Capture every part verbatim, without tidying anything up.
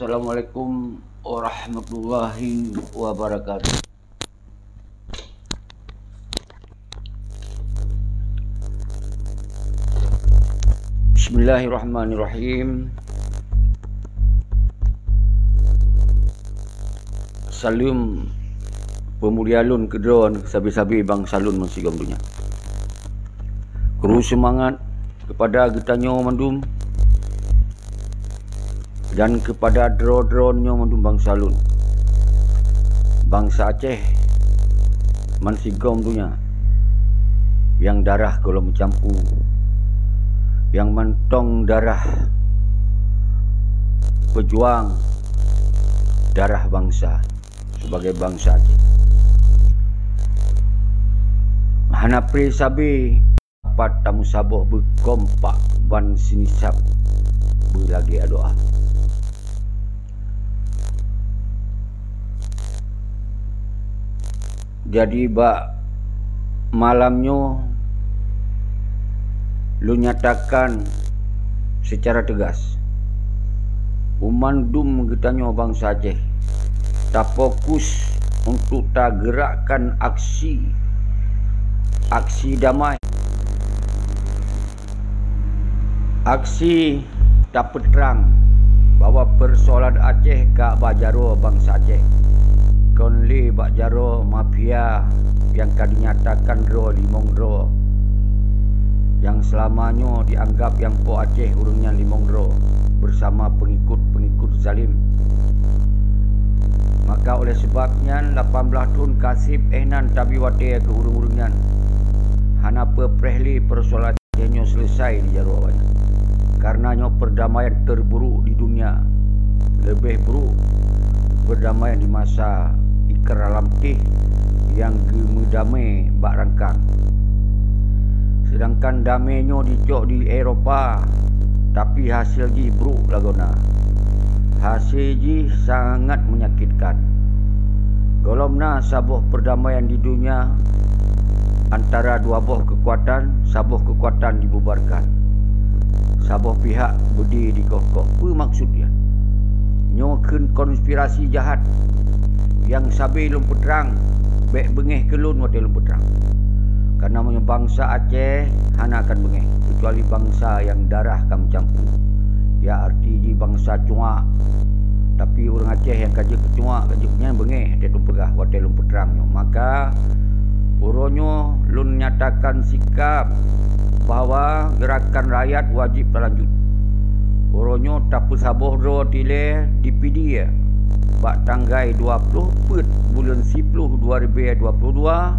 Assalamualaikum warahmatullahi wabarakatuh. Bismillahirrahmanirrahim. Saleuem peumulia lôn keudroe sabe-sabe bansa lôn meusigom donya. Kru seumangat keupada geutanyoe mandum dan keupada droe-droe nyoe mandum bansa lôn, bansa Aceh meusigom donya, nyang darah gohlom meucampu, nyang mantong darah peujuang, darah bansa. Sebagai bansa Aceh, hana preh sabe pat tameusaboh beukompak ban sinisab beulagée adoe. Jadi bak malam nyoe lôn nyatakan seucara teugas, u mandum geutanyoe bansa Aceh tafokus untuk tageurakkan aksi, aksi damai, aksi tapeutrang bahwa peusoalan Aceh ka bak jaroe bansa Aceh, kon lé bak jaroe mafia nyang ka dinyatakan droe limong droe, nyang seulama nyoe dianggap nyang po Aceh ureuëng nyan limong droe bersama pengikut-pengikut zalim. Maka oleh sebab nyan, lapan belas thon ka seb éh nan tabi watée keu ureuëng-ureuëng nyan. Hana peupreh lé peusoalan nyoe seuleusai di jaroe awaknyan. Kareuna nyoe peurdamaian teuburuk di dunia, leubeh buruk peurdamaian di masa Iker Alam Teh nyang geumeudamé bak rangkang. Seudangkan damé nyoe dicok di Eropa, tapi hasé jih buruk lagoena. Hasé jih sangat menyakitkan. Gohlom na saboh peurdamaian di dunia antara dua boh keukuatan, saboh keukuatan dibubarkan, saboh pihak beudé dikoh-koh. Peue maksud nyan? Nyoe kheun konspirasi jahat nyang sabe lôn peutrang, bék beungéh keu lôn watée lôn peutrang. Kareuna meunyoe bansa Aceh hana akan beungéh, keucuali bansa nyang darah ka meucampu, ya arti jih bansa cuak. Tapi ureuëng Aceh nyang ka jeuet keu cuak, ka jeuet nyan beungéh watée lôn peugah, watée lôn peutrang nyoe. Maka uroe nyoe lôn nyatakan sikab bahwa geurakan rakyat wajéb talanjut. Uroe nyoe tapeusaboh droe dilée di Pidie bak tanggai dua ploh peuet buleuen siploh dua ribée dua ploh dua,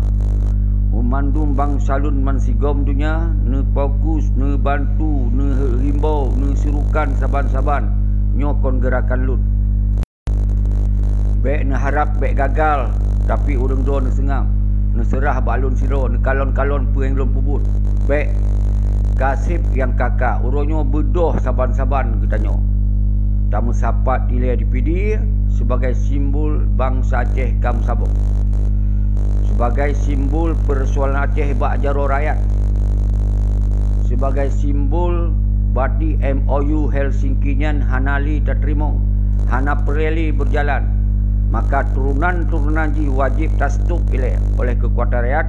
u mandum bansa lôn meusigom donya neufokus, neubantu, neuhimbau, neusurukan saban-saban nyoe kon geurakan lôn. Bék neuharab bék gagal, tapi ureuëng droe neuseungab, neuseurah bak lôn sidroe, neukalon-kalon peue nyang lôn peubuet. Bék, ka seb nyang ka-ka, uroe nyoe beudôh saban-saban geutanyoe tameusapat dilée di Pidie sibagai simbol bansa Aceh ka meusaboh, sibagai simbol peusoalan Aceh bak jaroe rakyat, sibagai simbol bati M O U Helsinki nyan hana lé tateurimong, hana peureulée lé beujalan, maka turonan-turonan jih wajéb tastop ilée oleh keukuatan rakyat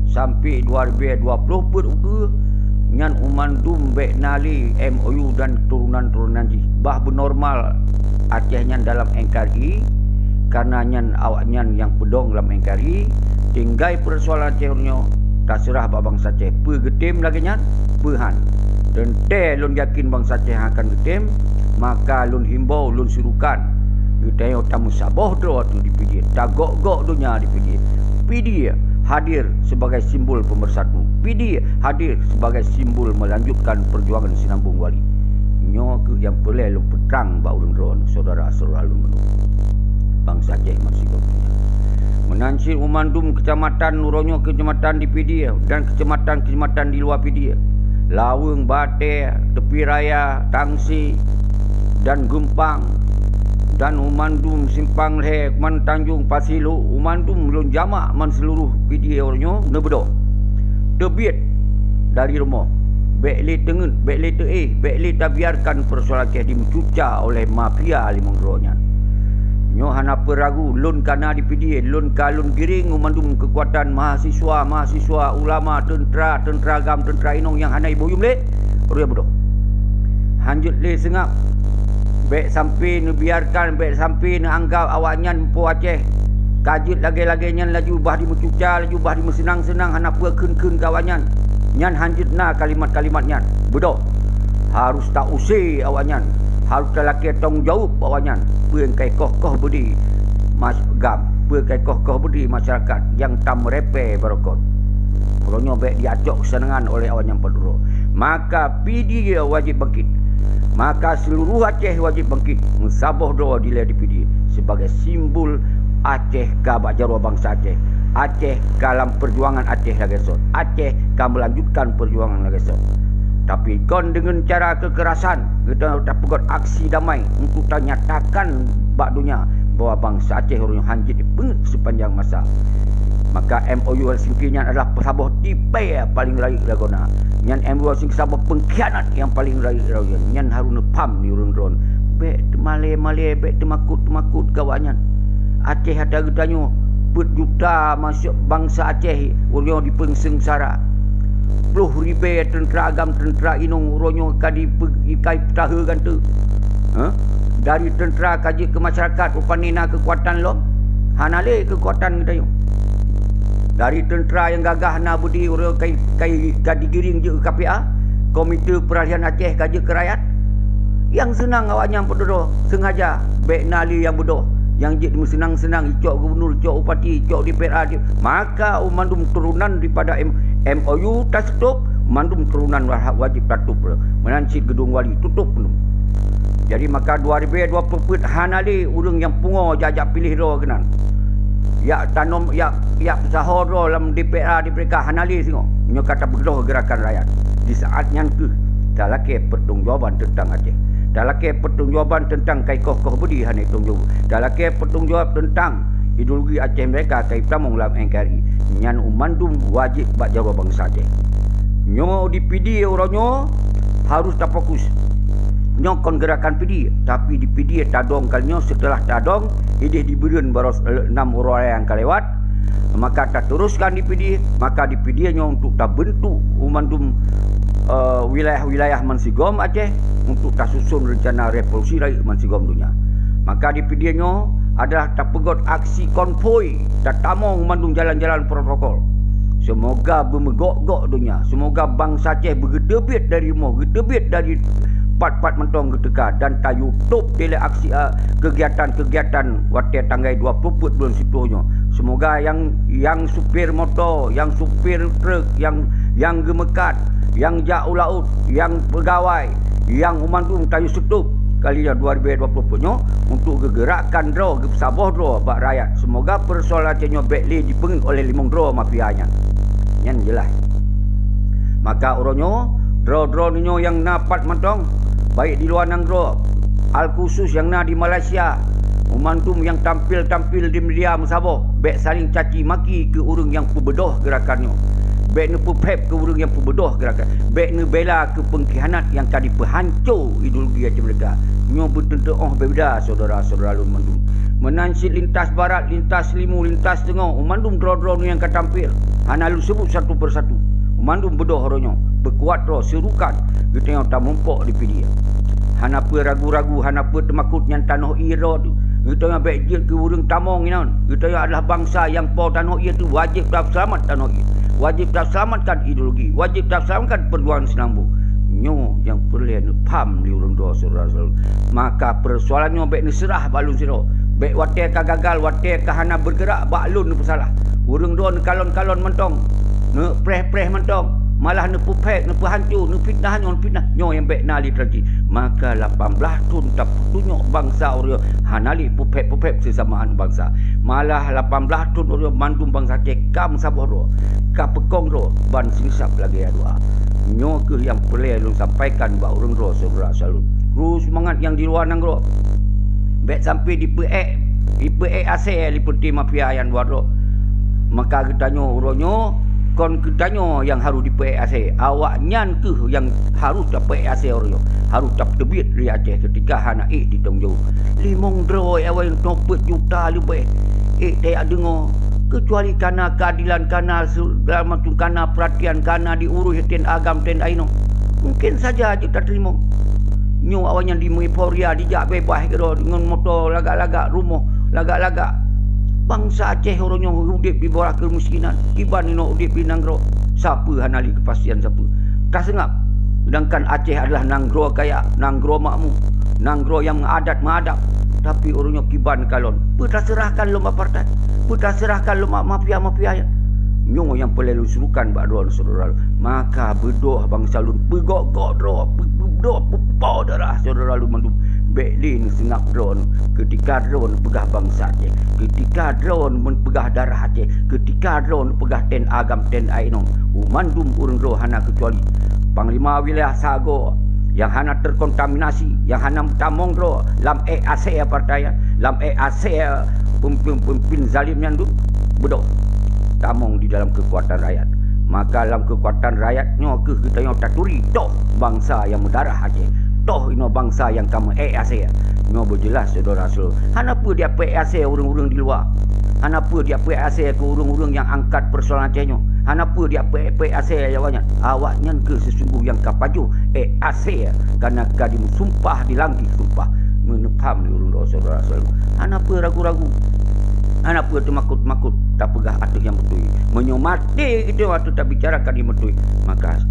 sampoe dua ribée dua ploh peuet ukeue nyan u mandum bék na lé M O U dan turonan-turonan jih. Bah beunormal Aceh nyan dalam N K R I, kareuna nyan awaknyan nyang peudong lam N K R I, tinggai peusoalan Aceh uroe nyoe taseurah bak bansa Aceh. Peue geutem lagée nyan? Peue han. Teuntée lôn yakin bansa Aceh akan geutem, maka lôn himbau, lôn surukan geutanyoe tameusaboh droe ateueh di Pidie, tagok-gok donya di Pidie. Pidie hadir sebagai simbol pemersatu. Pidie hadir sebagai simbol melanjutkan perjuangan Sinambong Wali. Nyoe kheueh nyang peureulée lôn peutrang bak ureuëng droe, syedara-syedara lôn meunurot bansa Aceh meusigom donya. Meunan cit u mandum keucamatan uroe nyoe, keucamatan di Pidie dan keucamatan-keucamatan di luwa Pidie, Laweueng, Batée, Teupie Raya, Tangsi, dan Geumpang, dan u mandum simpang lhée, man Tanjong Pasilok, u mandum lôn jamak man seuluruh Pidie uroe nyoe neubeudôh. Teubiet dari rumoh, Bék lé teungeut, bék lé teuéh, bék lé tabiarkan peusoalan Aceh dimeucuca oleh mafia limong droe nyan. Nyoe hana peue ragu, lôn ka na di Pidie, lôn ka lôn giring u mandum keukuatan mahasiswa, mahasiswa, ulama, teuntra, teuntra GAM, teuntra inong nyang hana iboh yum lé, ureuëng beudôh. Hanjeuet lé seungab, bék sampai neubiarkan, bék sampai neuanggab awaknyan po Aceh. Ka jeuet lagée-lagée nyan laju bah dimeucuca, laju bah dimeuseunang-seunang, hana peue kheun-kheun keu awaknyan. Nyan hanjeuet na kalimat-kalimat nyan. Beudôh, harôh tausé awaknyan, harôh talakée tanggung jaweueb awaknyan. Peue nyang ka ikoh-koh beudé mas-, GAM, peue nyang ka ikoh-koh beudé masyarakat nyang tameurepée barokot. Uroe nyoe bék jiacok keuseunangan oleh awaknyan padum droe. Maka Pidie wajéb bangkit. Maka seuluruh Aceh wajéb bangkit, meusaboh droe dilée di Pidie sibagai simbol Aceh ka bak jaroe bansa Aceh. Aceh ka lam peujuangan Aceh lagée sot. Aceh ka meulanjutkan peujuangan lagée sot. Tapi kon deungon cara keukerasan, geutanyoe tapeugét aksi damai untuk tanyatakan bak donya bahwa bansa Aceh ureuëng nyoe hanjeuet dipeungét seupanjang masa. Maka M O U Helsinki nyan adalah saboh tipée paleng rayeuk lagoena. Nyan M O U Helsinki saboh peungkhianat nyang paleng rayeuk lagoena. Nyan harôh neupham di ureuëng droe. Bék teumalée-malée, bék teumakot-teumakot keu awaknyan. Aceh atra geutanyoe, peuet juta masyeu-, bansa Aceh ureuëng nyoe dipeuseungsara. Ploh ribée teuntra agam, teuntra inong uroe nyoe ka dipeu-, ka jipeutahe ganteueng. Ha? Dari teuntra ka jeuet keu masyarakat, rupani na keukuatan lom? Hana lé keukuatan geutanyoe. Dari teuntra nyang gagah na beudé uroe ka, ka, ka digiring jeuet keu K P A, Komite Peuralihan Aceh ka jeuet keu rakyat. Nyang seunang awaknyan padum droe seungaja bék na lé nyang beudôh, nyang jeuet meuseunang-seunang, icok gubunur, icok bupati, icok D P R A, di-, maka u mandum turonan daripada M-, M O U taseutôb, mandum turonan wa-, wajéb tatôb. Meunan cit geudong wali tutôb penuh. Jadi maka dua ribée dua ploh peuet hana lé ureuëng nyang pungo jak-jak piléh droe keunan. Yak tanom, yak, yak peusaho droe lam D P R A, D P R K hana lé singoh. Nyoe ka tabeudôh geurakan rakyat. Di saát nyan kheueh talakée peurtanggongjawaban teuntang Aceh. Talakée peurtanggongjawaban teuntang ka ikoh-koh beudé hana itong jaweueb. Talakée peurtanggongjawaban teuntang ideologi Aceh Merdeka ka itamong lam N K R I. Nyan u mandum wajéb bak jaroe bansa Aceh. Nyoe di Pidie uroe nyoe harôh tafokus. Nyoe kon geurakan Pidie, tapi di Pidie tadong kali nyoe, seuteulah tadong idéh di Bireuen baroe nam uroe raya nyang ka lewat, maka tateuruskan di Pidie, maka di Pidie nyoe untuk tabeuntuk u mandum, eh, wilayah-wilayah mansigom Aceh untuk tasuson reuncana revolusi rayeuk mansigom donya. Maka di Pidie nyoe adalah tapeugét aksi konvoi, tatamong u mandum jalan-jalan protokol. Seumoga beumeugok-gok donya, seumoga bansa Aceh beugeuteubiet dari rumoh, geuteubiet dari pat-pat mantong geuteuka dan tayue tôb dilée aksi, a, keugiatan-keugiatan watée tanggai dua ploh peuet buleuen siplôh nyoe. Seumoga nyang, nyang supir moto, nyang supir treuk, nyang, nyang geumeukat, nyang jak u laôt, nyang peugawai, nyang u mandum tayue seutôb kali nyoe dua ribée dua ploh peuet nyoe untuk geugeurakkan droe, geupeusaboh droe bak rakyat. Seumoga peusoalan Aceh nyoe bék lé jipeungét oleh limong droe mafia nyan. Nyan jeulaih. Maka uroe nyoe, droe-droe nyoe nyang na pat mantong, baik di luwa nanggroe, alkhusus nyang na di Malaysia, u mandum nyang tampil-tampil di media meusaboh, bék saléng caci maki keu ureuëng nyang peubeudôh geurakan nyoe. Bék neupeuphét keu ureuëng nyang peubeudôh geurakan. Bék neubela keu peungkhianat nyang ka jipeuhanco ideologi Aceh Merdeka. Nyoe beuteuntoh beubeda syedara-syedara lôn mandum. Meunan cit lintas barat, lintas limu, lintas teungoh, u mandum droe-droe nyang ka tampil. Hana lôn seubut satu persatu. U mandum beudôh uroe nyoe, beukuat droe, seurukan geutanyoe tamumpok di Pidie. Hana peue ragu-ragu, hana peue teumakot, nyan tanoh ie droe teuh. Geutanyoe bék jeuet keu ureuëng tamong inan. Geutanyoe adalah bansa nyang po tanoh ie teuh, wajéb taseulamat tanoh ie. Wajéb taseulamatkan ideologi, wajéb taseulamatkan peujuangan seunang boh. Nyoe nyang peureulée neupham lé ureuëng droe syedara-syedara lôn. Maka peusoalan nyoe bék neuseurah bak lôn sidroe. Bék watée ka gagal, watée ka hana beugeurak, bak lôn neupeusalah. Ureuëng droe neukalon-kalon mantong, neupreh-preh mantong, malah neupeuphét, neupeuhanco, neufitnah nyoe, neufitnah nyoe nyang bék na lé teujadi. Maka lapan blaih thon tapeutunyok bansa ureuëng hana lé peuphét-peuphét seusamaan bansa. Malah lapan blaih thon ureuëng mandum bansa Aceh ka meusaboh droe, ka peukong droe ban sinisab lagée doa. Nyoe kheueh nyang peureulée lôn sampaikan bak ureuëng droe syedara-syedara lôn. Kru seumangat nyang di luwa nanggroe. Bék sampai dipeuék, dipeuék asée lé peuti mafia nyang dua droe. Maka geutanyoe uroe nyoe Kon geutanyoe nyang harôh jipeuék asèe, awaknyan kheueh nyang harôh tapeuék asèe uroe nyoe. Harôh tapeuteubiet di Aceh keutika hana ék jitanggung jaweueb. Limong droe awaknyan teupeue juta leubeh ék tajak deungoe, keucuali kana keuadilan, kana segala macam, kana peuratian, kana diurus teuh agam teuh inong. Mungkin saja jeuet tateurimong. Nyoe awaknyan jimeueuforia, jijak beubaih keudroe ngon moto lagak-lagak, rumoh lagak-lagak. Bansa Aceh uroe nyoe udép di bawah keumiskinan, kiban inoe udép di nanggroe. Sapeue hana lé keupastian sapeue. Taseungab, seudangkan Aceh adalah nanggroe kaya, nanggroe makmu, nanggroe nyang meuadat meuadab. Tapi uroe nyoe kiban kalon, peue taseurahkan lom bak partai, peue taseurahkan lom bak mafia-mafia nyan. Nyoe nyang peureulèe lôn serukan bak droeneuh syedara. Maka beudôh bansa lôn, peugok-gok droe, peu-, peu-, beudôh peupo darah syedara lôn mandum. Bèk lé neuseungab droeneuh keutika droeneuh peugah bansa Aceh, keutika droeneuh peugah darah Aceh, keutika droeneuh peugah teuh agam teuh inong. U mandum ureueng droe hana keucuali. Panglima wilayah sagoe nyang hana teukontaminasi, nyang hana meutamong droe lam ék asèe partai, lam ék asèe pem-, pem-, pemimpin zalim nyan dum, beudôh tamong di dalam keukuatan rakyat. Maka lam keukuatan rakyat nyoe kheueh geutanyoe taturi toh bansa nyang meudarah Aceh, toh inoe bansa nyang ka meuék asèe. Nyoe beujeulaih syedara-syedara, hana peue jipeuék asèe ureueng-ureueng di luwa. Hana peue jipeuék asèe keu ureueng-ureueng nyang angkat peusoalan Aceh nyoe. Hana peue jipeuék asèe awaknyan. Awaknyan kheueh sesungguh nyang ka pajoh ék asèe, kareuna ka jimeusumpah, jilanggeh sumpah. Meuneupaham lé ureueng droe syedara-syedara. Hana peue ragu-ragu. Hana peue teumakot-makot tapeugah ateueh nyang beutôi. Meunyoe maté geutanyoe ateueh tabicarakan nyang beutôi, maka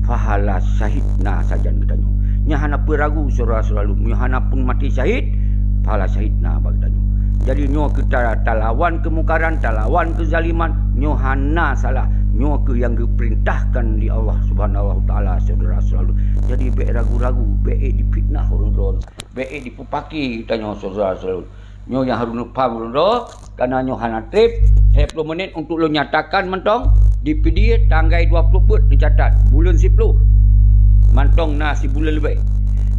pahala syahid na sajan geutanyoe. Nyan hana peue ragu syedara-syedara lôn. Meunyoe hana pun maté syahid, pahala syahid na bak geutanyoe. Jadi nyoe kheueh ta-, talawan keumungkaran, talawan keuzaliman, nyoe hana salah. Nyoe kheueh nyang geupeurintahkan lé Allah Subhanahu wa Taala syedara-syedara lôn. Jadi bèk ragu-ragu, bèk ék jifitnah ureueng droe. Bèk ék jipeupaki geutanyoe syedara-syedara lôn. Nyoe nyang harôh neupaham ureueng droe, kareuna nyoe hana trép, lhèe ploh menit untuk lôn nyatakan mantong, di Pidie tanggai dua ploh peuet neucatat, buleuen siploh. Mantong na sibuleuen leubeh.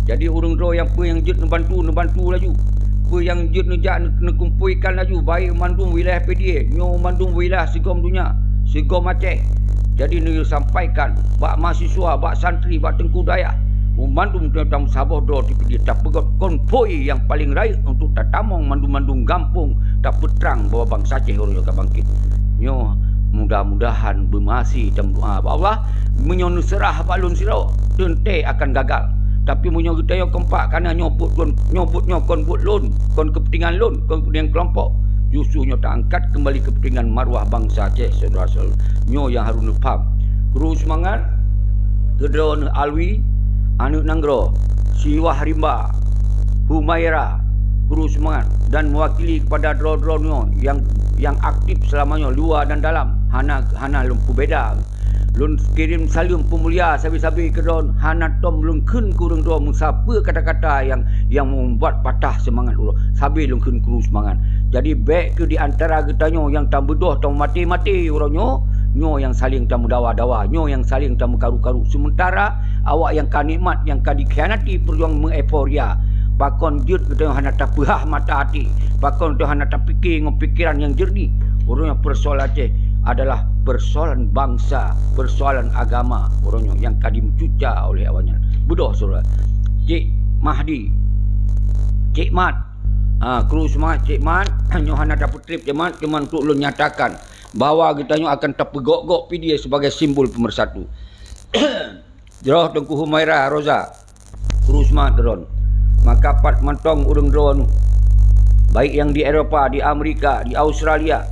Jadi ureueng droe nyang peue nyang jeuet neubantu, neubantu laju. Peue nyang jeuet neujak neu-, neukumpuikan laju, baik mandum wilayah Pidie, nyoe mandum wilayah sigom donya, sigom Aceh. Jadi neusampaikan bak mahasiswa, bak santri, bak teungku dayah, u mandum tameusaboh droe di Pidie tapeugöt konvoi nyang paleng rayeuk untuk tatamong mandum-mandum gampông tapeutrang bahwa bansa Aceh uroe nyoe ka bangkét. Nyoe mudah-mudahan beumeuaséh tameudoa bak Allah, meunyoe neuseurah bak lôn sidroe, teuntèe akan gagal. Tapi meunyoe geutanyoe kompak, kareuna nyoe buet lôn, nyoe buet nyoe kon buet lôn, kon keupeuntengan lôn, kon keupeuntengan keulompok, justru nyoe taangkat keumbali keupeuntengan marwah bansa Aceh, syedara-syedara. Nyoe nyang harôh neupaham. Kru seumangat keu droeneuh Alwi, aneuk nanggroe, Siwah Rimba, Humaira, kru seumangat dan meuwakili kepada droe-droe nyoe nyang, nyang aktif seulama nyoe luwa dan dalam, hana, hana lôn peubeda. Lôn kirém saleuem peumulia sabe-sabe keu droeneuh, hana tom lôn kheun keu ureueng droe meusapeue kata-kata nyang, nyang meubuat patah seumangat uroe, sabe lôn kheun kru seumangat. Jadi bèk keuh di antara geutanyoe nyang tabeudôh tameumaté-maté uroe nyoe, nyoe nyang saléng tameudawa-dawa, nyoe nyang saléng tameukaru-karu. Seumeuntara awak nyang ka nikmat, nyang ka dikhianati peujuangan meueuforia. Pakon jeuet geutanyoe hana tapeuhah mata até, pakon geutanyoe hana tapike ngon pikeran nyang jeureunih. Uroe nyoe peusoalan Aceh adalah peusoalan bansa, peusoalan agama. Uroe nyoe nyang ka jimeucuca oleh awaknyan. Beudôh syedara. Cék Mahdi, Cék Mat, ha, kru seumangat Cék Mat, nyoe hana tapeutrép Cék Mat, cuma untuk lôn nyatakan bahwa geutanyoe akan tapeugok-gok Pidie sebagai simbol pemersatu. Jroh Teungku Humaira Roza, kru seumangat droeneuh. Maka pat mantong ureueng droeneuh, baik nyang di Eropa, di Amerika, di Australia,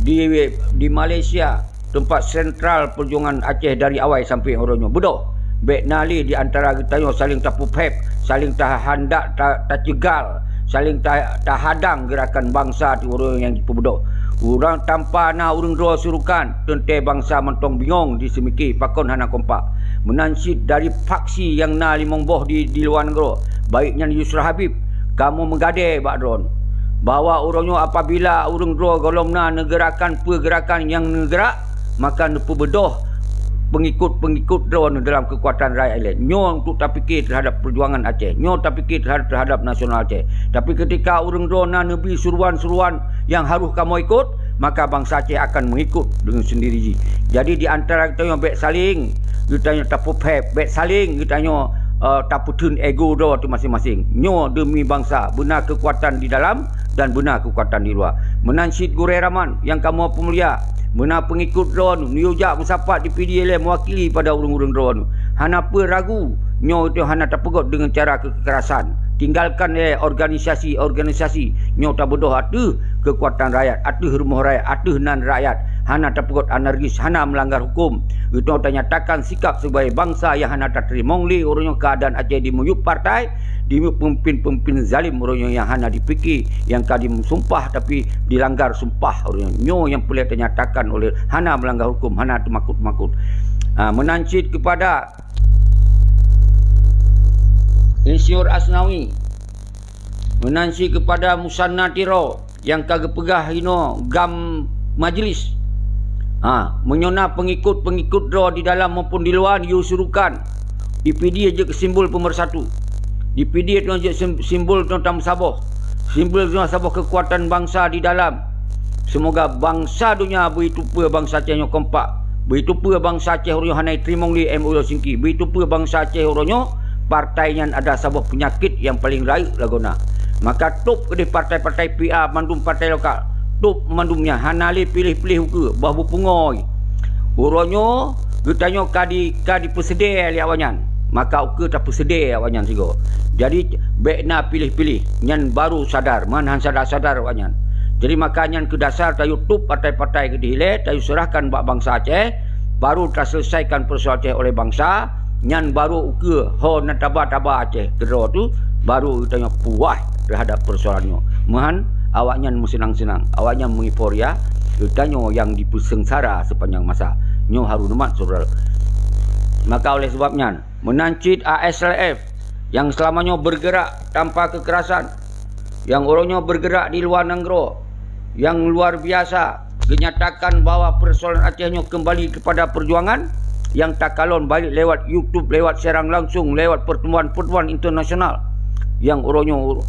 di, di Malaysia, teumpat sentral peujuangan Aceh dari awai sampoe uroe nyoe. Beudôh, bèk na lé di antara geutanyoe saléng tapeuphép, saléng tahandak ta-, taceugal, saléng ta-, tahadang geurakan bansa di uroe nyang jipeubeudôh. Urang tanpa na ureueng droe seurukan, teuntèe bansa mantong bingong di seumike pakon hana kompak. Meunan cit dari faksi nyang na limong boh di, di luwa nanggroe, baik nyan Yusra Habib, kamoe meugadée bak droeneuh bahwa uroe nyoe apabila ureueng droe gohlom na neugeurakan peue geurakan nyang neugeurak, maka neupeubeudôh peungikot-peungikot droeneuh dalam keukuatan rakyat ilée. Nyoe untuk tapike teuhadap peujuangan Aceh. Nyoe tapike teuhadap, teuhadap nasional Aceh. Tapi keutika ureueng droe na neubi suruan-suruan nyang harôh kamoe ikot, maka bansa Aceh akan mengikut dengan sendiri jih. Jadi, di antara geutanyoe bèk saléng geutanyoe tapeupèp, bèk saléng geutanyoe, eh, tapeutheun ego droe teuh maséng-maséng. Nyoe demi bansa, beuna keukuatan di dalam dan beuna keukuatan di luwa. Meunan cit gurèe raman nyang kamoe peumulia, beuna peungikut droeneuh, neuyue jak meusapat di P D I lé meuwakili pada ureuëng-ureuëng droeneuh. Hana peue ragu, nyoe teuh hana tapeugöt deungon cara kekerasan. Tinggalkan lé organisasi-organisasi, nyoe tabeudôh ateueh keukuatan rakyat, ateueh rumoh rakyat, ateueh nan rakyat. Hana tapeugöt anarkis, hana meulanggar huköm. Geutanyoe tanyatakan sikap sebagai bansa nyang hana tateurimong lé uroe nyoe keuadaan Aceh dimiyueb partai, dimiyueb peumimpin-peumimpin zalim uroe nyoe nyang hana dipike, nyang ka dimesumpah tapi dilanggar sumpah uroe nyoe. Nyoe nyang peureulèe tanyatakan oleh hana meulanggar huköm, hana teumakot-makot. Ha, meunan cit keupada Insinyur Asnawi, meunan cit keupada Musanna Tiro nyang ka geupeugah inoe GAM majlis. Ha, meunyoe na peungikot-peungikot droe di dalam maupun di luwa, neuyue surukan. Di P D I jeuet keu simbol peumersatu. Di P D I nyoe jeuet sim-, simbol nyoe tameusaboh. Simbol nyoe saboh keukuatan bansa di dalam. Seumoga bansa donya beuteupeue bansa Aceh nyoe kompak. Beuteupeue bansa Aceh uroe nyoe hana jiteurimong lé M O U Helsinki. Beuteupeue bansa Aceh uroe nyoe partai nyan adalah saboh peunyakét nyang paleng rayeuk lagoena. Maka tôb keudeh partai-partai P A mandum partai lokal. Tôb mandum nyan hana lé piléh-piléh ukeue, bah beupungo. Uroe nyoe geutanyoe ka di, ka dipeuseudée lé awaknyan. Maka ukeue tapeuseudée awaknyan sigoe. Jadi, bèk na piléh-piléh. Nyan baru sadar, meuhan han sadar-sadar awaknyan. Jadi, maka nyan keu dasar tayue tôb partai-partai keudeh ilée, tayue seurahkan bak bansa Aceh, baru taseulesaikan peusoalan Aceh oleh bansa, nyan baru ukeue ho na taba-taba Aceh keudroe teuh, baru geutanyoe puas teuhadab peusoalan nyoe. Meuhan awaknyan meuseunang-seunang, awaknyan meueuforia, geutanyoe nyang dipeuseungsara seupanjang masa. Nyoe harôh neumat, syedara. Maka oleh sebab nyan, meunan cit A S L F nyang seulama nyoe beurgeurak tanpa keukerasan, nyang uroe nyoe beurgeurak di luwa nanggroe, nyang luar biasa, geunyatakan bahwa peusoalan Aceh nyoe keumbali keupada peujuangan nyang takalon baik lewat YouTube, lewat siaran langsung, lewat pertemuan-pertemuan internasional nyang uroe nyoe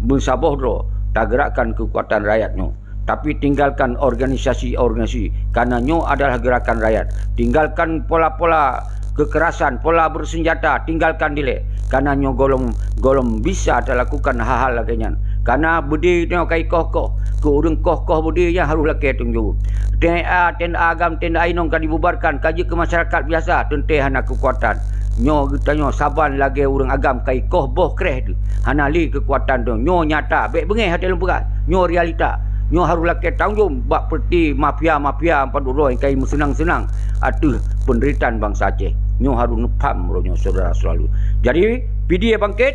meusaboh droe tageurakkan keukuatan rakyat nyoe. Tapi tinggalkan organisasi-organisasi, karena nyoe adalah gerakan rakyat. Tinggalkan pola-pola kekerasan, pola bersenjata, tinggalkan dilée. Karena nyoe gohlom, gohlom bisa talakukan hal-hal lagée nyan. Karena beudé nyoe ka ikoh-koh, keu ureuëng koh-koh beudé nyan harôh lakée tanggung jaweueb. T N A, T N A GAM, T N A inong ka dibubarkan, ka jeuet keu masyarakat biasa, teuntée hana keukuatan. Nyoe geutanyoe saban lagée ureuëng agam ka ikoh boh kréh teuh. Hana lé keukuatan droe. Nyoe nyata, bék beungéh até lôn peugah. Nyoe realita. Nyoe harôh lakée tanggung jaweueb bak peureute mafia-mafia padub droe nyang ka meuseunang-seunang ateueh peundeuritaan bansa Aceh. Nyoe harôh neupham uroe nyoe, syedara seulalu. Jadi, P D I bangkét,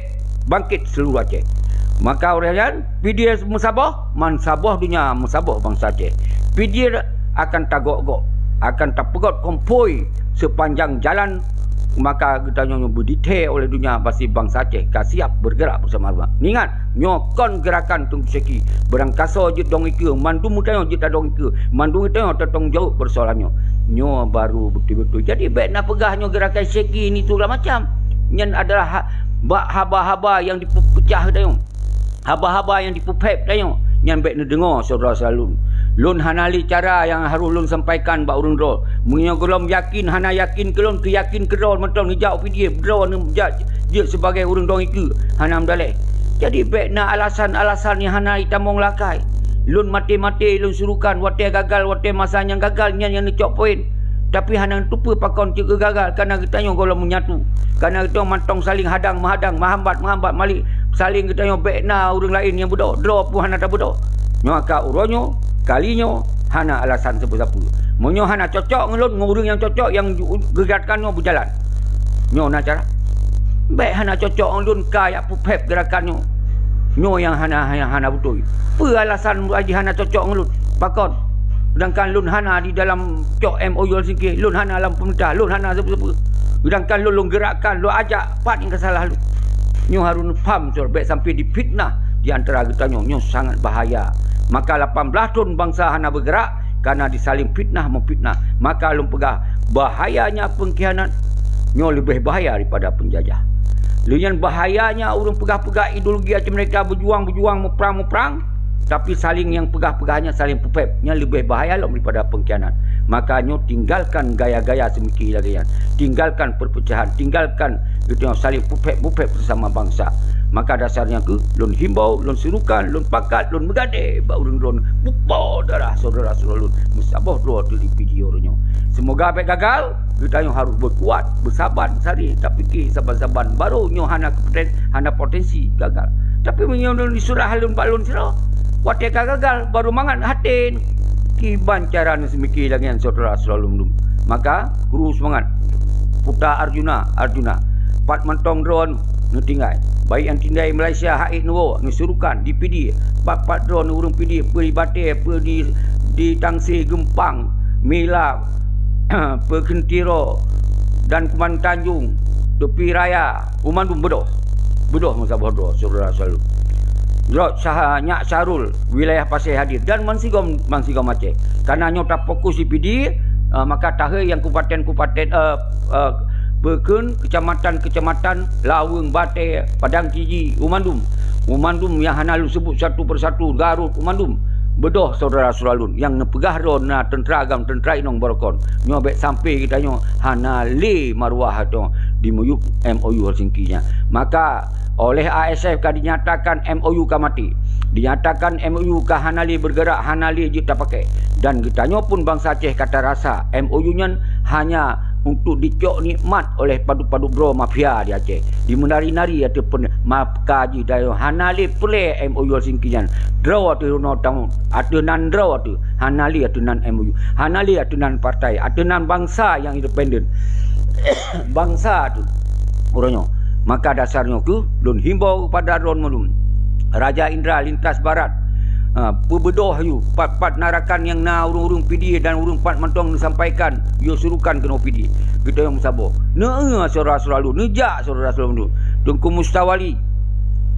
bangkét seuluruh Aceh. Maka uroe nyan, P D I meusaboh, meusaboh donya, meusaboh bansa Aceh. P D I akan tagok-gok, akan tapeugöt konvoi seupanjang jalan, maka geutanyoe nyoe beuditée oleh donya, pasti bansa Aceh ka siap beurgeurak beusama-sama. Ingat, nyoe kon geurakan Teungku Syeki, beurangkasoe jeuet dong ikeue, mandum geutanyoe jeuet tadong ikeue, mandum geutanyoe tatanggung jaweueb peusoalan nyoe. Nyoe baru beutôi-beutôi. Jadi, bék na peugah nyoe geurakan Syeki, ini tu segala macam. Nyan adalah ha-, bak haba-haba nyang dipeupeucah geutanyoe. Haba-haba nyang dipeupéb tanyoe nyan bék neudeungoe, syedara seulalu. Lôn hana lé cara nyang harôh lôn sampaikan bak ureuëng droe. Meunyoe gohlom yakin hana yakin keu lôn, keu yakin keudroe mantong neujak u P D I, droe neujak jeuet sibagai ureuëng dong ikeue, hana meudaleh. Jadi bék na alasan-alasan nyang hana jitamong lakée. Lôn maté-maté lôn surukan, watée gagal, watée masa nyang gagal nyan nyang neucok poin. Tapi hana neuteupeue pakon cit geugagal, kareuna geutanyoe gohlom meunyatu. Kareuna geutanyoe mantong saléng hadang-meuhadang, meuhambat-meuhambat malik, saléng geutanyoe bék na ureuëng laén nyang beudôh, droe pun hana tabeudôh. Nyoe ka uroe nyoe, kali nyoe, hana alasan sapeue-sapeue. Meunyoe hana cocok ngon lôn, ngon ureuëng nyang cocok nyang ju-, geugakan nyoe beujalan. Nyoe na cara. Bék hana cocok ngon lôn ka jak peupéb geurakan nyoe. Nyoe nyang hana, nyang hana beutôi. Peue alasan jih hana cocok ngon lôn? Pakon? Seudangkan lôn hana di dalam cok M O U Helsinki, lôn hana lam peumeurintah, lôn hana sapeue-sapeue. Seudangkan lôn, lôn geurakkan, lôn ajak, pat nyang ka salah lôn. Nyoe harôh neupham, syedara, bék sampai difitnah di antara geutanyoe. Nyoe sangat bahaya. Maka lapan blaih thon bansa hana beugeurak, kareuna disaléng fitnah-meufitnah. Maka lôn peugah, bahayanya pengkhianat nyoe leubeh bahaya daripada penjajah. Lheueh nyan bahayanya ureuëng peugah-peugah ideologi Aceh Merdeka, beujuang-beujuang, muprang-muprang, Tapi saling nyang peugah-peugah nyan saling peuphét, nyan leubeh bahaya lom daripada pengkhianat. Maka nyoe tinggalkan gaya-gaya seumiké lagée nyan. Tinggalkan perpecahan, tinggalkan geutanyoe saling peuphét-peuphét sesama bangsa. Maka dasar nyan kheueh lôn himbau, lôn serukan, lôn pakat, lôn meugadée bak ureuëng droeneuh, mupo darah syedara-syedara lôn meusaboh droe teuh di video nyoe. Seumoga bék gagal. Geutanyoe harôh beukuat, beusaban, sabe tapike saban-saban. Barô nyoe hana kepoten-, hana potensi gagal. Tapi meunyoe lôn diseurah lôn bak lôn sidroe, watée ka gagal, barô mangat até. Kiban cara neuseumiké lagée nyan syedara-syedara lôn. Maka, kru seumangat. Puta Arjuna, Arjuna. Pat mantong droe neutinggai. Baik nyang tinggai Malaysia, hak ék neuwoe, neusurukan, di Pidie. Pat-pat droe ureuëng Pidie, peue di Batée, peue di, di Tangse, Geumpang, Mila, Peukeuen Tiro, dan Kuman Tanjong, Tepi Raya, u mandum beudôh. Beudôh meusaboh droe, syedara-syedara lôn. Jrot Syaha-, Nyak Syahrul, wilayah Pasé Hadih, dan bansigom, bansigom Aceh. Karena nyoe tafokus di Pidie, eh, maka tahé nyang kabupaten-kabupaten, eh, eh, Peukeuen, kecamatan-kecamatan, Laweueng, Batée, Padang Tiji, u mandum. U mandum nyang hana lôn seubut satu persatu, Garut, u mandum. Beudôh syedara-syedara lôn, nyang neupeugah droe na teuntra agam, teuntra inong beurukon. Nyoe bék sampai geutanyoe hana lé maruah tanyoe di miyueb M O U Helsinki nyan. Maka, oleh A S F ka dinyatakan M O U ka maté. Dinyatakan M O U ka hana lé bergerak, hana lé jeuet tapakai. Dan geutanyoe pun bansa Aceh ka tarasa M O U nyan hanya untuk dicok nikmat oleh padub-padub droe mafia di Aceh. Di meunari-nari ateueh pen-, maka jih dayoe hana lé peureulée M O U Helsinki nyan. Droe ateueh runoe tamu, ateueh nan droe ateueh, hana lé ateueh nan M O U, hana lé ateueh nan partai, ateueh nan bansa nyang independen. Bansa tu uroe nyoe. Maka dasar nyoe kheueh lôn himbau kepada droe mandum. Raja Indra lintas barat, ha, peubeudôh yu, pat-pat na rakan nyang na ureuëng-ureuëng Pidie dan ureuëng pat mantong neusampaikan, yue surukan keunoe Pidie. Geutanyoe meusaboh. Neu-eu syedara-syedara lôn, neujak syedara-syedara lôn. Teungku Mustawali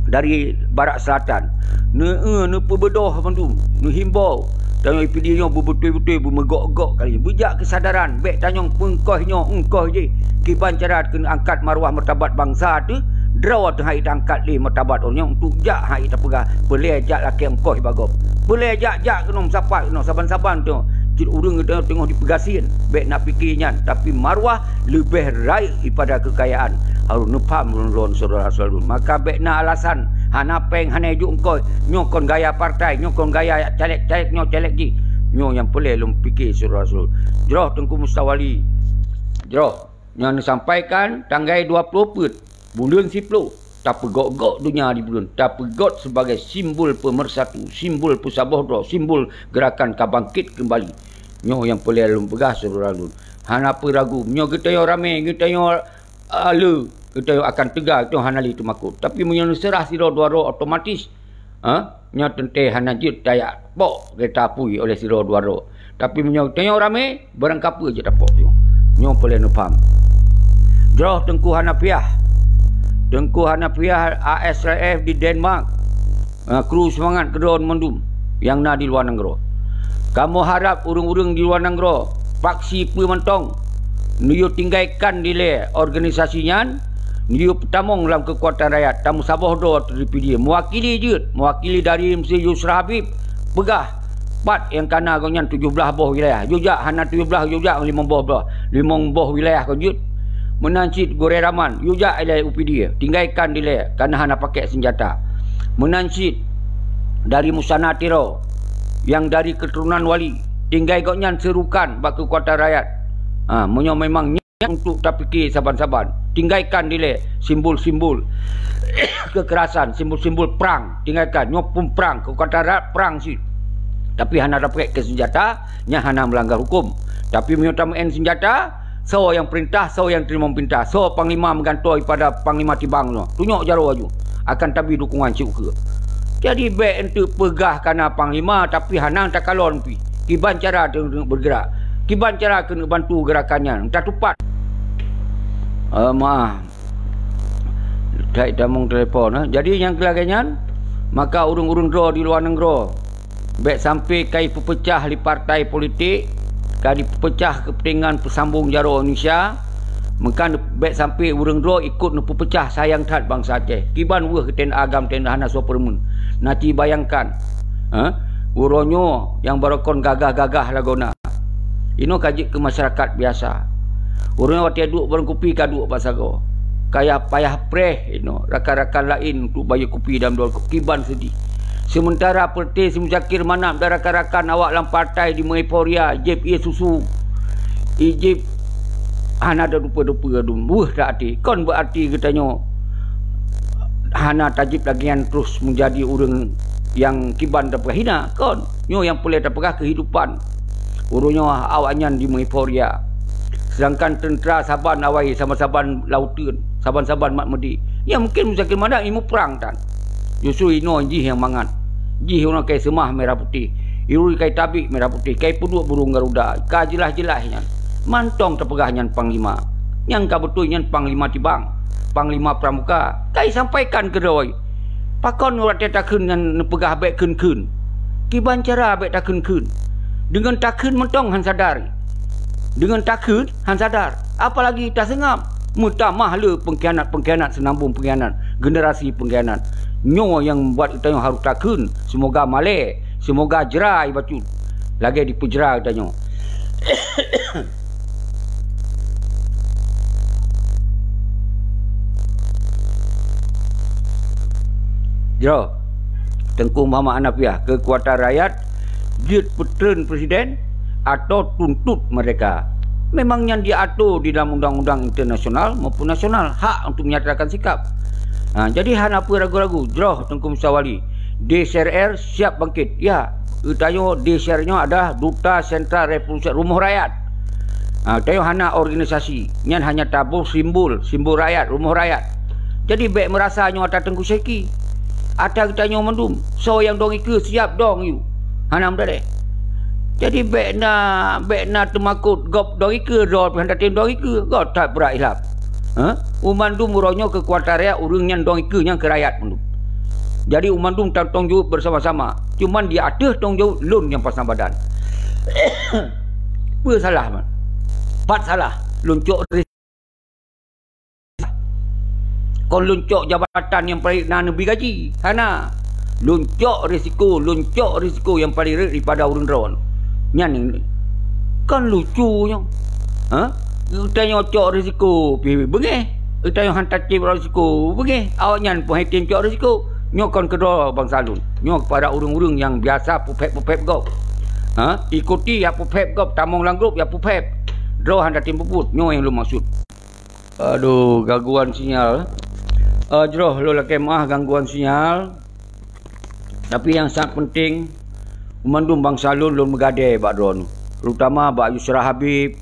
dari Barat Selatan. Neu-eu, neupeubeudôh mandum, neuhimbau. Tanyoe Pidie nyoe beubeutôi-beutôi beumeugok-gok kali. Beujak keusadaran, bék tanyong peungkoh nyoe eungkoh jih. Kiban cara keuneuk angkat maruah martabat bansa teuh, droe teuh han ék teuangkat lé martabat ureuëng nyoe untuk jak han ék tapeugah, peureulée jak lakée eungkoh bak gob. Peureulée jak, jak keunoe meusapat keunoe saban-saban teuh. Cit ureuëng geutanyoe teungoh dipeugasien, bék na pike nyan, tapi maruah leubeh rayeuk daripada keukayaan. Harôh neupham lôn, lôn syedara-syedara lôn. Maka bék na alasan, hana péng, hana jok eungkoh, nyoe kon gaya partai, nyoe kon gaya caleg-caleg nyoe, caleg jih. Nyoe nyang peureulée lôn pike syedara-syedara lôn. Jroh Teungku Mustawali. Jroh. Nyang neusampaikan tanggai dua ploh peuet buleuen siploh, tapeugok-gok donya di buleuen, tapeugok sebagai simbol pemersatu, simbol peusaboh droe, simbol gerakan ka bangkit keumbali. Nyoe nyang peureulée lôn peugah syedara lôn. Hana peue ragu, meunyoe geutanyoe ramé, geutanyoe, ah, le, geutanyoe akan teuga, geutanyoe hana lé teumakot. Tapi meunyoe neuseurah sidroe dua droe otomatis, ha, nyoe teuntée hana jeuet tajak pok geuta apui oleh sidroe dua droe. Tapi meunyoe tanyoe ramé, barangkapeue jeuet tapok nyoe. Nyoe peureulée neupham. Jroh Teungku Hanafiah. Teungku Hanafiah A S R F di Denmark. Ha, kru seumangat keudroe mandum nyang na di luwa nanggroe. Kamoe harab ureuëng-ureuëng di luwa nanggroe, paksi peue mantong, neuyue tinggaikan dilée organisasi nyan, neuyue peutamong lam keukuatan rakyat, tameusaboh droe ateueh di Pidie. Meuwakili jeuet, meuwakili dari Meuseujid Yusra Habib, peugah, pat nyang kana gobnyan tujoh blaih boh wilayah. Yue jak hana tujoh blaih, yue jak limong boh blaih, limong boh wilayah kon jeuet. Meunan cit Gurée Rahman, yue jak ilée u Pidie, tinggaikan dilée, kana hana pakék seunjata. Meunan cit dari Musana Tiro, nyang dari keuturonan wali, tinggai gobnyan seurukan bak keukuatan rakyat. Ha, meunyoe memang untuk tapike saban-saban. Tinggaikan dilée simbol-simbol kekerasan, simbol-simbol prang. Tinggaikan, nyoe pun prang, keu kata rat prang cit. Tapi hana tapakék keu seunjata, nyan hana meulanggar huköm. Tapi meunyoe tameu'en seunjata, soe nyang peurintah, soe nyang teurimong peurintah, soe panglima meugantoe pada panglima tibang nyoe. Tunyok jaroe aju, akan tabri dukungan siukeue. Jadi bék eunteuk peugah kana panglima, tapi hana takalon pih. Kiban cara keuneuk bergerak? Kiban cara keuneuk bantu gerakan nyan? Tatupat. Eh, maah. That tamong telepon, eh. Jadi nyang lagée nyan, maka ureuëng-ureuëng droe di luwa nanggroe, bék sampai ka ipeupeucah lé partai politik, ka dipeupeucah keupeuntengan peusambong jaroe Indonesia, meukan bék sampai ureuëng droe ikot neupeupeucah sayang that bansa Aceh. Kiban weueh geutanyoe agam tanyoe hana soe peureumeun. Naci bayangkan, Ha? Uroe nyoe nyang barokon gagah-gagah lagoena. Inoe ka jeuet keu masyarakat biasa. Uroe nyoe watée duek barong kupi ka duek bak sagoe. Kaya payah preh inoe rakan-rakan laén untuk bayeue kupi dan dua kupi ban seudeh. Sementara Perte si Muzakir Manaf dan rakan-rakan awak lam partai di meueuforia, jieb ié susu. Ijib hana ada dupe-dupe dum buh dak até. Kon beuarti geutanyoe hana tajib lagée nyan terus meujadi ureuëng nyang kiban tapeugah hina. Kon. Nyoe nyang peureulée tapeugah keuhidupan. Uroe nyoe awaknyan di meueuforia. Sedangkan teuntra saban awai saban-saban lauteun, saban-saban mat meudi. Ya mungkin Muzakir Manaf imu prang tan. Justru inoe jih nyang mangat. Jih uroe kai seumah merah putih. Irui kai tabik merah putih. Kai peuduek burung garuda. Ka jeulaih-jeulaih nyan. Mantong tapeugah nyan panglima. Nyang ka beutôi nyan panglima tibang. Panglima pramuka. Kai sampaikan keudroe. Pakon watée takheun nyan neupeugah bék kheun-kheun. Kiban cara bék takheun-kheun. Deungon takheun mantong han sadar. Deungon takheun han sadar. Apalagi taseungab. Meutamah le pengkhianat-pengkhianat, seunambong pengkhianat, generasi pengkhianat. Nyoe nyang buat geutanyoe harôh takheun. Seumoga malée, seumoga jrai bacut. Lagée dipeujra geutanyoe. Jroh, Teungku Muhammad Hanafiah, keukuatan rakyat jeuet peutreun presiden atau tuntot merdeka. Memang nyan diatur di dalam undang-undang internasional maupun nasional, hak untuk menyatakan sikap. Ha, jadi hana peue ragu-ragu, jroh Teungku Musa Wali. D C R R siap bangkit. Ya, geutanyoe D C R nyoe adalah Duta Sentral Revolusi Rumoh Rakyat. Ha, geutanyoe hana organisasi. Nyan hanya taboh simbol, simbol rakyat, rumoh rakyat. Jadi bék meurasa nyoe ata Teungku Syeki. Ata geutanyoe mandum. Soe nyang dong ikeue siap dong yue. Hana meudaleh. Jadi bék na, bék na teumakot gob dong ikeue, droe pih hana tem dong ikeue. Gob that brat ilap. Ha? U mandum uroe nyoe keukuatan rakyat ureuëng nyang dong ikeue nyang keu rakyat mandum. Jadi u mandum tanggung jaweueb bersama-sama. Cuman di ateueh tanggung jaweueb lôn nyang pasang badan. Peue salah man? Pat salah. Lôn cok ris-, kon lôn cok jabatan nyang paléng na neubri gaji. Hana. Lôn cok risiko, lôn cok risiko nyang paléng rhot daripada ureuëng droe. Nyan nyang kon lucu nyoe. Ha? Geutanyoe cok risiko pih beungéh. Geutanyoe han tacok risiko beungéh. Awaknyan pun han tem cok risiko. Nyoe kon keudroe bansa lôn. Nyoe kepada ureuëng-ureuëng nyang biasa peuphép-peuphép gob. Ha? Ikuti ya peuphép gob, tamong lam grup ya peuphép. Droe han tem peubuet. Nyoe nyang lôn maksud. Aduh, gangguan sinyal. Ah, jroh lôn lakée meuah gangguan sinyal. Tapi nyang sangat penting, mandum bansa lôn, lôn meugadée bak droeneuh, terutama bak Yusra Habib.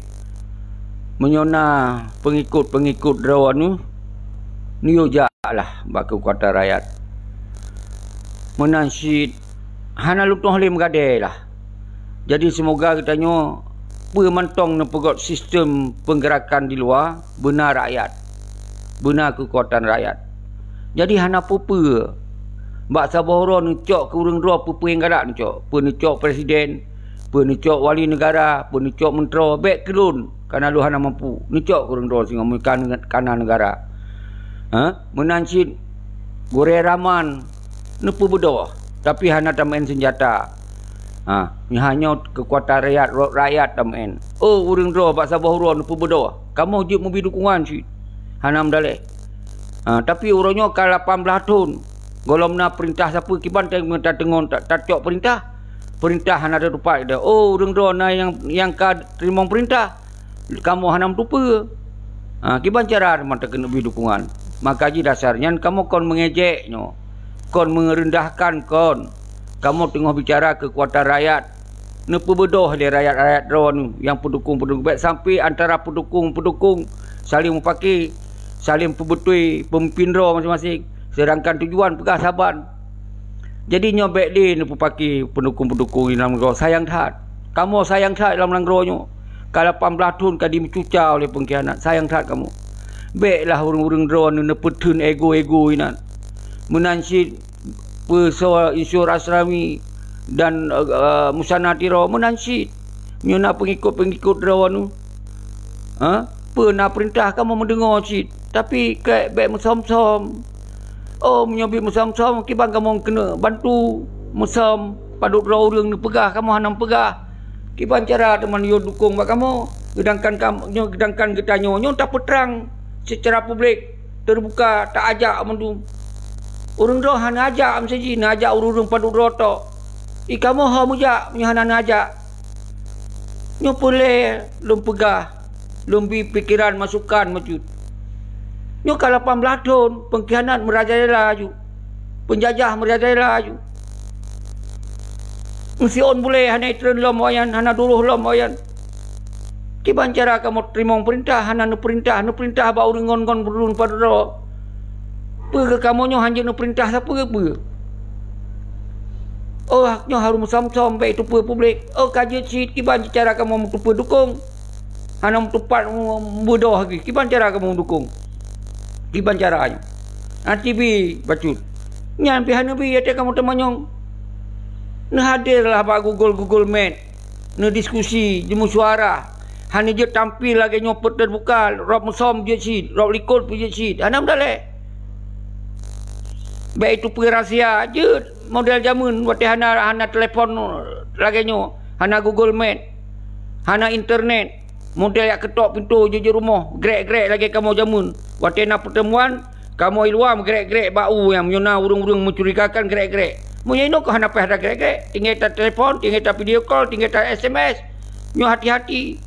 Meunyoe na peungikot-peungikot droeneuh, neuyue jak lah bak keukuatan rakyat. Meunan cit hana lôn tueng lé meugadée lah. Jadi seumoga geutanyoe peue mantong neupeugét sistem peunggeurakan di luwa, beuna rakyat, beuna keukuatan rakyat. Jadi hana peue-peue. Bak saboh uroe neucok keu ureuëng droe peue-peue nyang galak neucok. Peue neucok presiden, peue neucok wali neugara, peue neucok meuntroe, bék keu lôn, kareuna lôn hana mampu. Neucok keu ureuëng droe singoh meukana neugara. Ha? Meunan cit gurée raman neupeubeudôh, tapi hana tameu'en seunjata. Ha, nyoe hanyoe keukuatan rakyat, rot rakyat tameu'en. Oh, ureuëng droe bak saboh uroe neupeubeudôh. Kamoe jeuet mubi dukungan cit. Hana meudaleh. Ha, tapi uroe nyoe ka lapan blaih thon. Gohlom na peurintah sapeue kiban ta-, tateungon ta-, tacok peurintah. Peurintah hana tatupat dah. Oh, ureuëng droe na nyang, nyang ka teurimong peurintah. Kamoe hana meutupeue. Ha, kiban cara mantong keuneuk bri dukungan. Maka jih dasar nyan kamoe kon meungejek nyoe. Kon meureundahkan kon. Kamoe teungoh bicara keukuatan rakyat. Neupeubeudôh lé rakyat-rakyat droeneuh nyang peudukong-peudukong. Bék sampai antara peudukong-peudukong saléng mupake, saléng peubeutôi peumimpin droe maséng-maséng. Seudangkan tujuan peugah saban. Jadi nyoe bék lé neupeupaki peudukong-peudukong di lam nanggroe, sayang that. Kamoe sayang that lam nanggroe nyoe. Ka lapan blaih thon ka dimeucuca oleh peungkhianat, sayang that kamoe. Bék lah ureuëng-ureuëng droeneuh neupeutheun ego-ego inan. Meunan cit peue soe Insur Asrami dan, eh, Musana Tiro, meunan cit. Nyoe na peungikot-peungikot droeneuh. Ha? Peue na peurintah kamoe meudeungoe cit, tapi keu bék meusom-som. Oh, meunyoe bit meusom-som, kiban kamoe keuneuk bantu meusom. Padub droe ureuëng neupeugah, kamoe hana meupeugah. Kiban cara teuma neuyue dukong bak kamoe? Seudangkan kam-, nyoe, seudangkan geutanyoe nyoe tapeutrang seucara publik, teubuka, taajak mandum. Ureuëng droe hana ajak meuseujid, neuajak ureuëng-ureuëng padub droe tok. I kamoe ho meujak meunyoe hana neuajak? Nyoe peureulée lôn peugah, lôn bi pikeran masukan meucut. Nyoe ka lapan blaih thon peungkhianat meurajalela aju, peunjajah meurajalela aju. Meusiôn bulée hana itreun lom awaknyan, hana duroh lom awaknyan. Kiban cara kamoe teurimong peurintah, hana neupeurintah, neupeurintah bak ureuëng ngon-ngon ureuëng padub droe? Peue keu kamoe nyoe hanjeuet neupeurintah sapeue-peue? Oh, nyoe harôh meusom-som bék teupeue publik. Oh, ka jeuet cit, kiban cara kamoe meuteupeue dukong. Hana meutupat mu-, beudôh lagi. Kiban cara kamoe meudukong? Kiban cara nyoe? Hana tibi bacut. Nyan pih hana bi, watée kamoe teumanyong. Neuhadirlah bak Google, Google Meet. Neudiskusi, jimusyuarah. Hana jeuet tampil lagée nyoe peuet teubuka, rab meusom jeuet cit, rab likot pih jeuet cit. Hana meudalée. Bék teupeue rahsia, jeuet model jameun watée hana, hana telepon lagée nyoe, hana Google Meet, hana internet, model jak keutok pintoe jeuet-jeuet rumoh, grek-grek lagée kamoe jameun. Watée na peuteumuan, kamoe i luwa meugrek-grek bak u nyan, meunyoe na ureuëng-ureuëng meucurigakan grek-grek. Meunyoe inoe keuh hana payah tagrek-grek, tinggai tatelepon, tinggai tavideo call, tinggai ta-S M S. Nyoe hati-hati.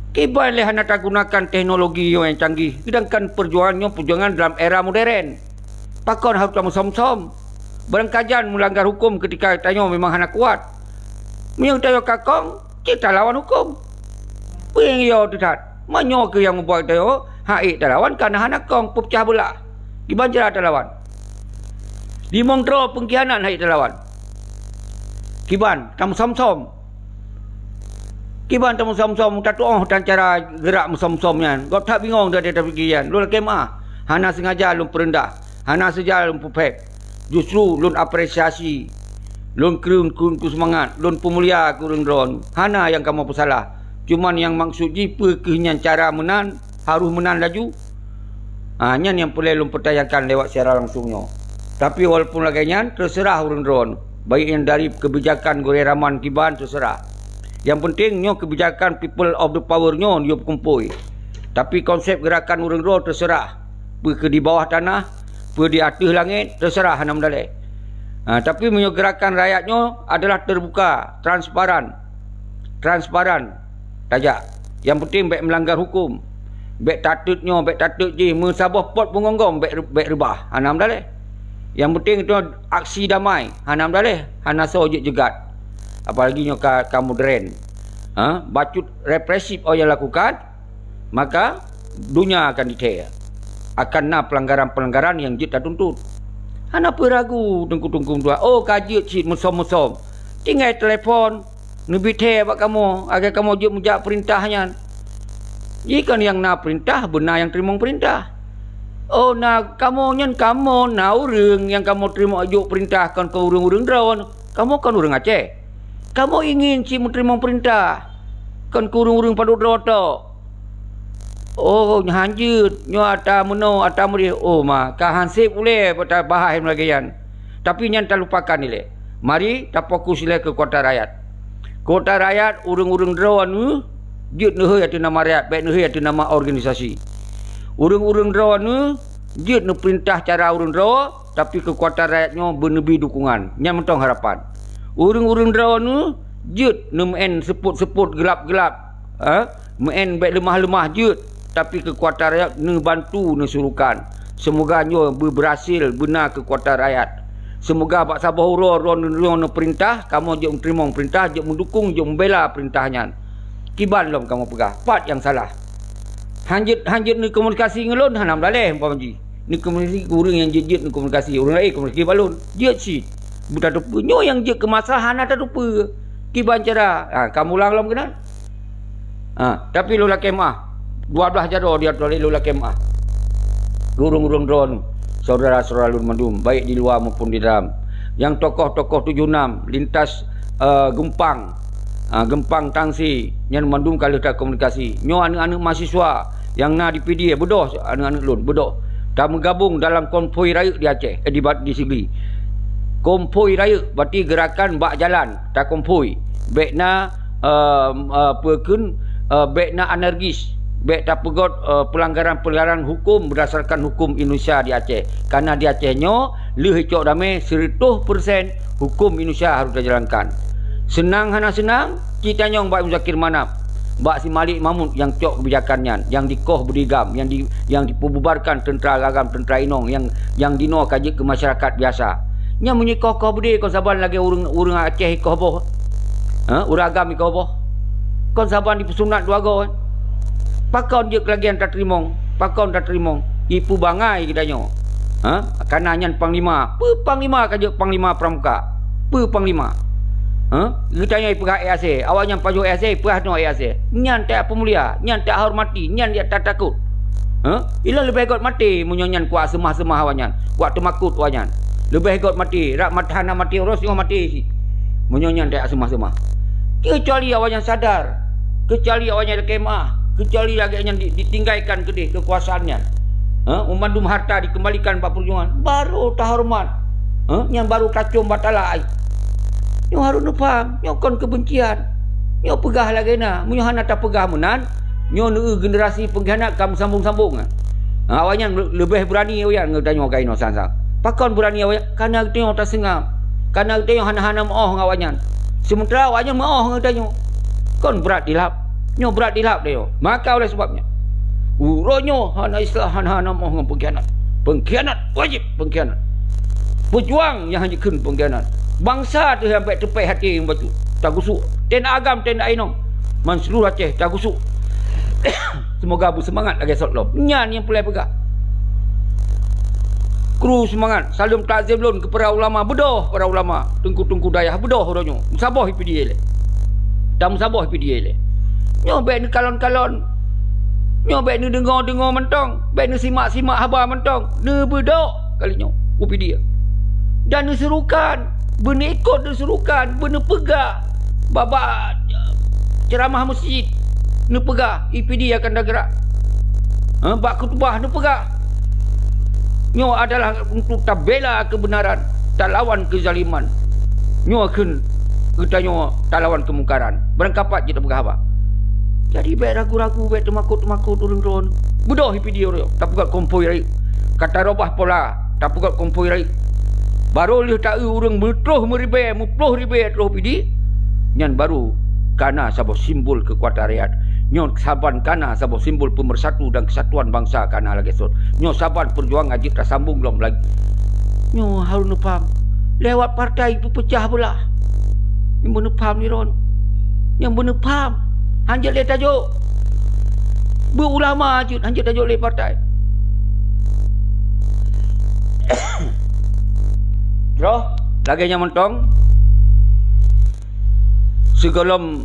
Kiban lé hana tagunakan teknologi nyoe nyang canggih, seudangkan peujuangan nyoe peujuangan dalam era modern. Pakon harôh tameusom-som? Barangkajan meulanggar huköm keutika tanyoe memang hana kuat. Meunyoe tanyoe ka kong, cit talawan huköm. Peue nyang yo teutat? Meunyoe keu nyang mubuat tanyoe hak ék talawan, kana hana kong, peupecah beulah. Kiban cara talawan? Limong droe peungkhianat hak ék talawan. Kiban tameusom-som? Kiban tameusom-som, tatuoh tan cara geurak meusom-som nyan. Gob that bingong that tapiké nyan. Lôn lakée meu'ah, hana seungaja lôn peureundah, hana seungaja lôn peuphet. Justru lôn apresiasi, lôn kreueng keu, keu seumangat, lôn peumulia keu ureuëng droeneuh. Hana nyang kamoe peusalah. Cuman nyang maksud jih peue keuh nyan cara meunan, harôh meunan laju? Ha, nyan nyang peureulée lôn peutanyongkan lewat siaran langsung nyoe. Tapi walaupun lagée nyan, teuseurah ureuëng droeneuh. Baik nyang dari keubijakan gurée raman kiban, teuseurah. Nyang peunteng nyoe keubijakan people of the power nyoe yue peukumpôi. Tapi konsep geurakan ureuëng droe teuseurah. Peue keuh di bawah tanah, peue di ateueh langét, teuseurah hana meudalée. Ha, tapi meunyoe geurakan rakyat nyoe adalah teubuka, transparan. Transparan. Tajak. Nyang peunteng bék meulanggar huköm. Bék tateut nyoe, bék tateut jih, meusaboh pot peungonggom bék, bék reubah. Hana meudalée. Nyang peunteng itu aksi damai, hana meudalée, hana soe jeuet jeugat. Apalagi nyoe ka, ka modern. Ha, bacut represif awak nyang lakukan, maka donya akan dithée. Akan na peulanggaran-peulanggaran nyang jeuet tatuntut. Hana peue ragu teungku-teungku meutuah, oh ka jeuet cit meusom-meusom. Tinggai telepon, neubi thée bak kamoe, lagée kamoe jeuet meujak peurintah nyan. Jih kon nyang na peurintah, beuna nyang teurimong peurintah. Oh, na kamoe nyan, kamoe na ureuëng nyang kamoe teurimong jok peurintah, kon keu ureuëng-ureuëng droe. Kamoe kon ureuëng Aceh. Kamoe ingin cit meuteurimong peurintah, kon keu ureuëng-ureuëng padub droe tok. Oh, hanjeuet, nyoe ata meunoe, ata meudeh. Oh, ma, ka han sép ulée bak tabahas lagée nyan. Tapi nyan talupakan ilée. Mari tafokus ilée keu keukuatan rakyat. Keukuatan rakyat, ureuëng-ureuëng droeneuh jeuet neuhôi ateueh nama rakyat, bék neuhôi ateueh nama organisasi. Ureuëng-ureuëng droeneuh jeuet neupeurintah cara ureuëng droe, tapi keukuatan rakyat nyoe beuneubi dukungan. Nyan mantong harapan. Ureuëng-ureuëng droeneuh jeuet neumeu'en seupôt-seupôt geulab-geulab, ha? Meu'en bék leumah-leumah jeuet, tapi keukuatan rakyat neubantu, neusurukan. Seumoga nyoe beubeurhasil beuna keukuatan rakyat. Seumoga bak saboh uroe droeneuh neupeurintah, kamoe jeuet meuteurimong peurintah, jeuet meudukong, jeuet meubela peurintah nyan. Kiban lom kamoe peugah, pat nyang salah? Hanjeuet, hanjeuet neukomunikasi ngon lôn, hana meudalée umpama jih. Neukomunikasi keu ureuëng nyang jeuet-jeuet neukomunikasi, ureuëng laén komunikasi bak lôn. Jeuet cit. Beutateupeue nyoe nyang jeuet keu masalah hana tateupeue. Kiban cara, ha, kamoe ulang lom keunan. Ha, tapi lôn lakée meu'ah. Dua blaih jaroe di ateueh lôn lakée meu'ah. Ureuëng-ureuëng droeneuh, syedara-syedara lôn mandum, baik di luwa maupun di dalam. Nyang tokoh-tokoh tujoh nam lintas, eh, geumpang, ah, geumpang tangsi, nyan mandum ka lheueh takomunikasi. Nyoe aneuëk-aneuëk mahasiswa nyang na di Pidie, beudôh aneuëk-aneuëk lôn, beudôh. Tameugabong dalam konvoi rayeuk di Aceh, eh, di Bat-, di Sigli. Kompoi rayeuk, berarti gerakan bak jalan, takompoi. Bèk na, eh, eh, peue kheun, eh, bèk na anarkis, bèk tapeugot, eh, pelanggaran-pelanggaran hukum berdasarkan hukum Indonesia di Aceh. Karena di Aceh nyoe, lheueh icok damé, seratus persen hukum Indonesia harus dijalankan. Seunang hana seunang, cit tanyong bak Muzakir Manaf, bak si Malik Mahmud nyang cok kebijakan nyan, nyang dikoh Budigam, nyang di, nyang dipeububarkan tentara agam, tentara inong, nyang, nyang dinoe ka jeuet keu masyarakat biasa. Nyan meunyoe koh-koh beudé kon saban lagèe ureueng, ureueng Aceh ikoh boh. Ha? Ureueng agam ikoh boh. Kon saban dipeusunat dua goe. Pakon jeuet keu lagèe nyan tateurimong? Pakon tateurimong? Ipeubangai geutanyoe. Ha? Kana nyan panglima. Peue panglima ka jeuet panglima pramuka? Peue panglima? Ha? Geutanyoe ipeugah E A C, awaknyan pajoh E A C, peugah nyoe E A C. Nyan tapeumulia, nyan tahormati, nyan tatakot. Ha? Ilôn leubeh göt maté meunyoe nyan kuat seumah-seumah awaknyan, kuat teumakot awaknyan. Leubeh göt maté, rak mat-, hana maté uroe singoh maté cit. Meunyoe nyan taseumah-seumah. Keucuali awaknyan sadar, keucuali awaknyan lakèe meu'ah, keucuali lagèe nyan di-, ditinggalkan keudeh keukuasaan nyan. Ha? Meumandum harta dikeumbalikan bak peujuangan, barô tahoreumat. Ha? Nyan barô tacôm bak tala. Nyoe harôh neupaham, nyoe kon keubencian. Nyoe peugah lagèe na, meunyoe hana tapeugah meunan, nyoe neu-eu generasi peungkhianat ka meusambong-sambong. Ha, awaknyan le-, leubeh beurani awaknyan geutanyoe ka inoe sang-sang. Pakon beurani awaknyan? Kana geutanyoe taseungab. Kana geutanyoe hana-hana meu'oh ngon awaknyan. Seumeutara awaknyan meu'oh ngon geutanyoe. Kon brat dilap. Nyoe brat dilap tanyoe. Maka oleh sebab nyan, uroe nyoe hana istilah hana-hana meu'oh ngon peungkhianat. Peungkhianat wajéb peungkhianat. Peujuang nyang hana jikheun peungkhianat. Bansa teuh nyang bèk teupèh até ngon bacut. Tagusuk. Teuntèe agam, teuntèe inong. Man seuluruh Aceh tagusuk. Seumoga beuseumangat lagèe sot lom. Nyan nyang peureulèe peugah. Kru seumangat, saleuem takzim lôn keu para ulama, beudôh para ulama, teungku-teungku dayah, beudôh uroe nyoe. Meusaboh I P D A lé. Dan meusaboh I P D A lé. Nyoe bèk neukalon-kalon. Nyoe bèk neudeungoe-deungoe mantong, bèk neusimak-simak haba mantong. Neubeudôh kali nyoe, I P D A. Dan neusurukan, beuneuikot neusurukan, beuneupeugah. Bak-bak ceuramah meuseujid neupeugah, I P D akan tageurak. Ha, bak khutubah neupeugah, nyoe adalah untuk tabela keubeunaran, talawan keuzaliman. Nyoe kheun geutanyoe talawan keumungkaran. Barangkapat jeuet tapeugah haba. Jadi, bèk ragu-ragu, bèk teumakot-teumakot ureueng droen. Beudôh I P D uroe nyoe, tapeugah kompoi rayeuk. Ka tarobah pola, tapeugah kompoi rayeuk. Barô lheueh ta-eu ureueng meutroh meuribèe, muploh ribèe troh I P D, nyan barô kana saboh simbol keukuatan rakyat. Nyoe saban kana saboh simbol peumeursatu dan keusatuan bansa kana lagèe sot. Nyoe saban peujuangan jeuet tasambong lom lagi. Nyoe harôh neupaham. Lewat partai peupeucah beulah. Nyang beuneupham nirôn. Nyang beuneupham. Hanjeuet lé tajok. Beu ulama jeuet, hanjeuet tajok lé partai. Droe, lagèe nyan mantong, sigohlom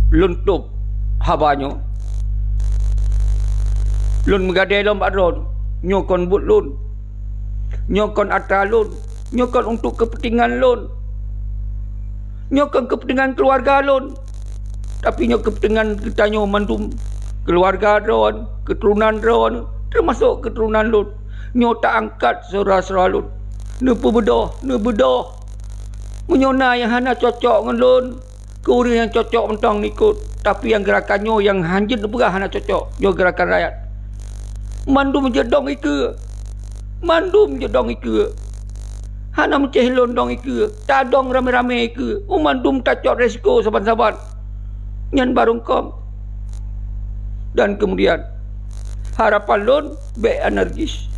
lôn tôb haba nyoe, lôn meugadèe lom bak droe, nyoe kon buet lôn. Nyoe kon atra lôn, nyoe kon untuk keupeuntengan lôn. Nyoe kon keupeuntengan keuluwarga lôn. Tapi nyoe keupeuntengan geutanyoe mandum, keuluwarga droen, keuturonan droen, teumasok keuturonan lôn. Nyoe ta-angkat syedara-syedara lôn. Neupeubeudôh, neubeudôh. Meunyoe na nyang hana cocok ngon lôn, keu ureueng nyang cocok mantong neuikot, tapi nyang geurakan nyoe nyang hanjeuet neupeugah hana cocok, nyoe geurakan rakyat. Mandum jeuet dong ikeue. Mandum jeuet dong ikeue. Hana meucéh lôn dong ikeue, tadong ramé-ramé ikeue, u mandum tacok resiko saban-saban. Nyan barô kong. Dan keumudian, harapan lôn bèk anarkis.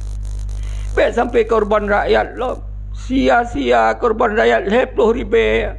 Bèk sampoe korban rakyat lom. Sia-sia korban rakyat lhèe ploh ribèe.